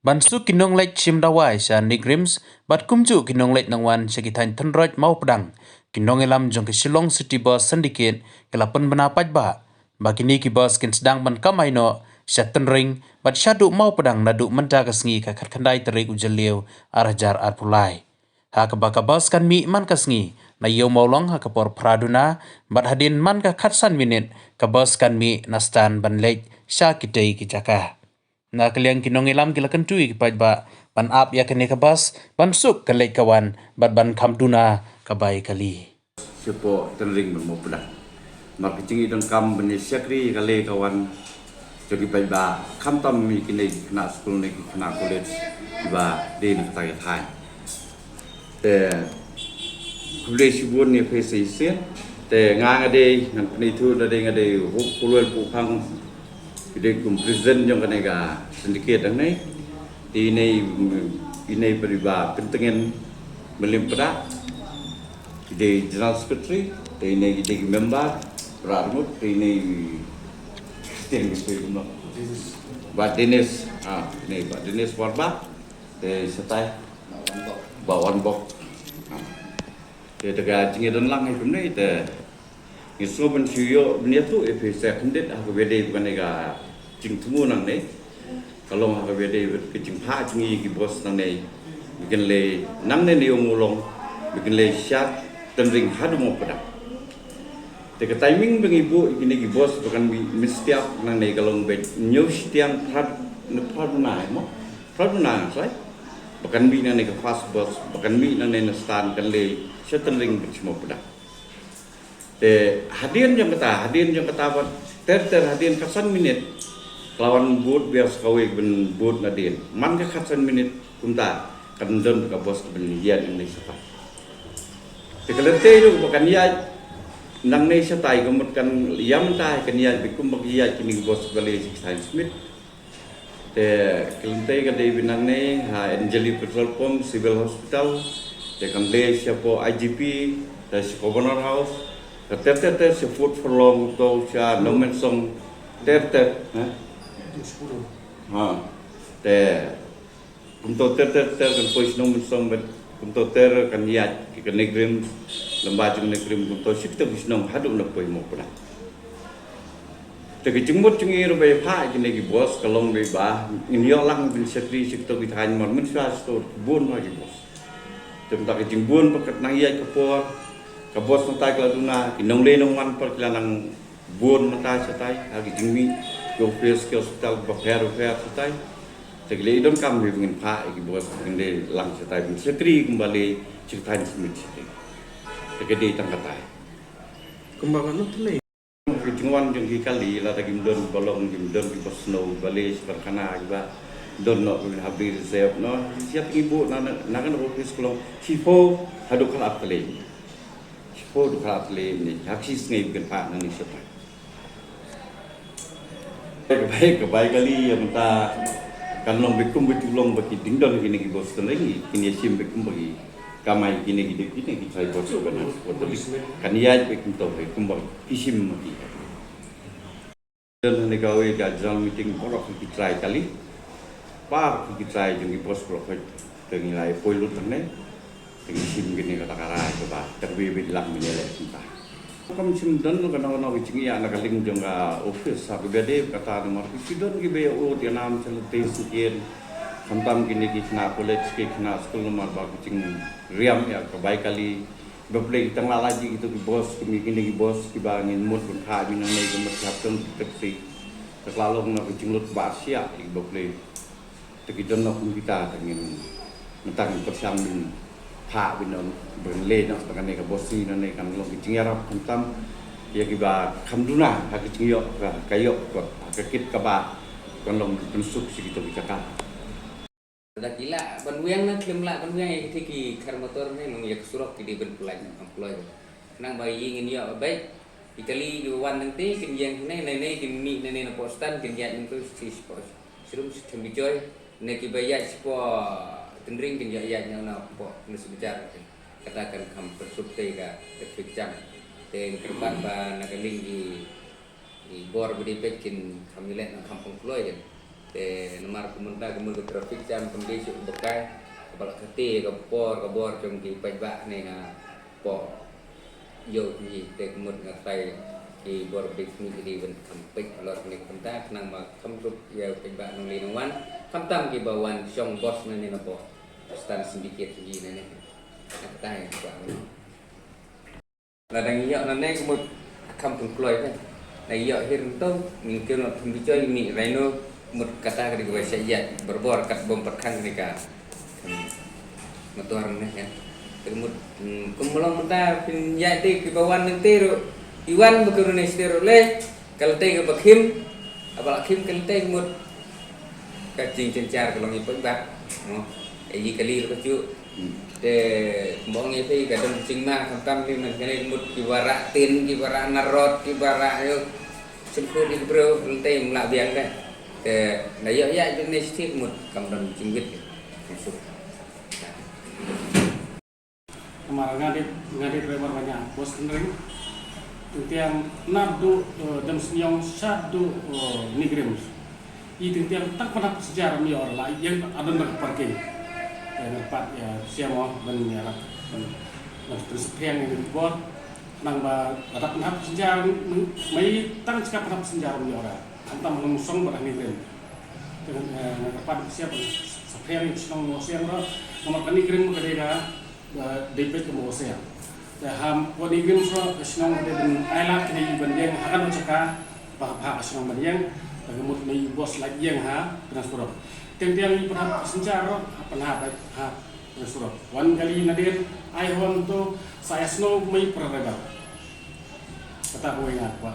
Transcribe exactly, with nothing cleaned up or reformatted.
Ban suk ki nongleit shim dawai sha NEIGRIHMS bad kumjuh ki nongleit nongwan sha ki thaiñ Tynroit Mawpdang, ki nongïalam jong ki Shillong City Bus Syndicate ki la pynbna paidbah ba kine ki bus kin sdang ban kamai noh sha Tynring bad shaduh Mawpdang naduh mynta ka sngi ka khatkhyndai tarik u Jylliew ar hajar arphew lai. Ha kaba ka bus kan mih man ka sngi na Ïew Mawlong ha ka por phra duna bad hadien man ka khatsan minit ka bus kan mih na stand ban leit sha kitei ki jaka. Na ka liang ki nongïalam ki la kyntu ïa ki paidbah ban ap ïa kane ka bus ban suk ka leit ka wan bad ban kham duna ka bai kali. Shapoh Tynring bad Mawpdang. Namar ka jingïadon kam ban ïa shakri ka leit ka wan jong ki paidbah, khamtam ïa kine ki khynnah skul ne ki khynnah college kiba dei na kata ka thaiñ. Te khublei shibun ïa phi sa shisien. Te nga nga dei ngan pynithuh da dei nga dei Hopeful Puphang. Ki dei kum president jong kane ka syndicate hangne. Te ine ine pynba pyntngen Mylliem Pdeng. Ki dei general secretary, te ine ki dei member, Prah Rngut, te ine Christian ki dei kumno. Bah Dennis, ah, ine Bah Dennis Warbah, te shatai Bah Wanbok. Ah. Te da ka jingïadon lang hi kumne te ngi sngewbha ban shu ïoh ban ïathuh ïa phi sa khyndiat ha kaba dei ba kane ka jingthmu nangne. Ka long ha kaba dei ka jingphah jong ngi ki bos nangne. Ba kin leit nangne na Ïew Mawlong, ba kin leit sha Tynring haduh Mawpdang. Te ka timing ba ngi buh ïa kine ki bos ba kan mih mynstep nangne ka long ba hynñiew shiteng phra, phra duna mo. Phra duna, sorry. Ba kan mih nangne ka first bus, ba kan mih nangne na stand kan leit sha Tynring bad sha Mawpdang. Te hadien jong kata, hadien jong kata bad ter ter hadien khatsan minit. Ka la wan bud biang sa kawei ban bud nadien. Man ka khatsan minit kumta kan don ka bos ka ban ïaid nangne shatai. Te ka lynti ruh ba kan ïaid nangne shatai ka mut kan ïam tai kan ïaid ba kum ba ka ïaid kine ki bos ba leit sha Saint Smith. Te ka lynti ka dei ba nangne ha Anjali Petrol Pump, Civil Hospital, te kan leit shapoh I G P, te sha Governor House, te ter ter ter sha Fourth Furlong, to sha Nongmensong, ter ter, ha? Ha, te kumto ter ter ter kan poi sha Nongmensong bad kumto ter kan ïaid ki ka NEIGRIHMS, lem bad jong NEIGRIHMS kumto sha kito ki shnong haduh na poi Mawpdang. Te ka jingmut jong ngi ruh ba ïa phah kine ki bos ka long ba ngin ïoh lang ban shakri sha kito ki thaiñ namar mynshuwa sha to bun bha ki bos. Te mynta ka jingbun ba ka nang ïaid ka por, ka bos mynta ka la duna, ki nongleit nongwan pat ki la nang bun mynta shatai ha ki jingmih ki office ki hospital bapher bapher shatai. Te ki leit donkam hi ba ngin phah ïa ki bos ba kin leit lang shatai ban shakri kumba leit sha ki thaiñ Smit shatai. Te ka dei tang katai. Kumba ka nut lei. Ki jingwan jong ki kali lada kim don ba long kim don ki ba snow ba leit sha karkhana kiba don noh ki ha Bri Reserve noh. Sha te ngi buh na na na ka office ka long shiphew haduh khatlai tylli. Shiphew haduh khatlai tylli ne ha ki sngi ba kin phah nangne shatai. Ka bai ka bai kali ïa mynta kan long ba kum ba ju long ba ki ding don kine ki bos Tynring kin ïa shim ba kum ba ki kamai kine ki dei kine ki trai bos ba na. Kan ïaid ba kum to ba kum ba ki shim ma ki. Don hangne kawei ka general meeting baroh ki trai kali. Baroh ki trai jong ki bos baroh ki. Te ngi la ïa poi lut hangne. Te ngi shim kine kata ka rai kaba tang ba bit lang mynne leh mynta. Kam shym don kano kano ka jingïa na ka liang jong ka office ha kaba dei kata namar ki shu don kiba ïa ud ïa nam sha lynti syngkien. Khamtam kine ki khynnah college ki khynnah skul namar ba ka jingriam ïa ka bai kali. Ba pule ki tang la la ji kito ki bos, ki mi kine ki bos kiba ngin mut ban phah mi nangne ka mut ki hap tang ki taxi. Te ka la long na ka jinglut ba siah ki ba pule. Te ki don na kum kita te ngin mynta ngin pyrshang ngin phah bin ban leh noh te kane ka bos ni nangne kan long ki jingïarap khamtam ïa kiba kham duna ha ki jingïoh ka ka ïoh ka ha ka kit kaba kan long pynsuk sha kito ki jaka. Da ki lah ban wiang na khlem lah ban wiang ïa ki thik ki khar motor ne nong ïa ka surok ki dei ban pulai na pulai. Nang ba ïing in ïoh ba beit ki kali ki wan nang te kin ïeng ne ne ne kin mih ne ne na poh stan kin ïaid nang tu si si poh sirum si thembi joy ne ki ba ïaid si poh tendring kin ïaid ïaid na na poh na si bijar. Kata kan kham persuk te ka traffic jam. Te kyrpad ba na ka ling ki Ki bor ba dei peit kin kham ïaleh nang kham pynkloi kin. Te namar ka mynta ka mut ka traffic jam kam dei shuh ba kai, kaba la kati ka por ka bor jong ki paidbah ne ha po. Ïoh ki te ka mut nga tai ki bor ba dei sni ki dei ban kam peit halor kane ka bynta khnang ba kam rup ïa u paidbah nang lei nang wan, khamtam kiba wan shong bos na ne na po. Stan syndicate ki na ne. Na ka tai ba. La dang ïoh na ne ka mut kam pun kloi kan. Na ïoh hir nto, ngin kien na thum bichoi mi rhino mut kata ka dei ka ba sha ïa berbor kat bom pat khang ni ka. Motor ne kan. Ka mut, hmm, kum long mynta phin ïa te ki ba wan nang te ru. Iwan ba ka ru ne ste ru le. Ka lynti ka ba khim, aba la khim ka lynti ka mut. Ka jingchynchar ka long ïa paidbah. Mo. E yi kali ka chu. Te mo ngi phi ka don jingma khamtam ni man kane ka mut ki ba rah tin, ki ba rah narot, ki ba rah ïoh. Symphut ïa ki briew lynti ym lah biang te. Te na ïoh ïa jong ne sthi ka mut kam don jingwit. Maksud. Namar nga dei, nga dei driver ba ñiah bos hynrei. Tengtiang naduh, eh, Demsniong shaduh, eh, NEIGRIHMS. I tengtiang tang pynhap passenger ym ïoh la ïeng, adon na ka parking. Eh, nga pat ïa siam o ban ïarap ban, ban pynsaphriang ïa ka bor. Nang ba la dap pynhap passenger, mai tang jaka pynhap passenger ym ïoh la. Khamtam ha Nongmynsong bad ha NEIGRIHMS. Te, eh, nga kyrpad ïa ka siap ban saphriang ïa ka shnong Mawsiang ruh. Namar ka NEIGRIHMS ka dei ka, eh, dei peit ka Mawsiang. Te ha NEIGRIHMS ruh ka shnong ka dei ban ailad kane i ban ïeng ha kano jaka ba ha ka shnong ban ïeng. Te ka mut kane i bos la ïeng ha Pynshngaiñ. Teng teng i pynhap passenger ruh ha pynhap ha Pynshngaiñ. Wan kali nadien ai hon to sa ïa snow mai pynreba. Kata kawei nga kwah.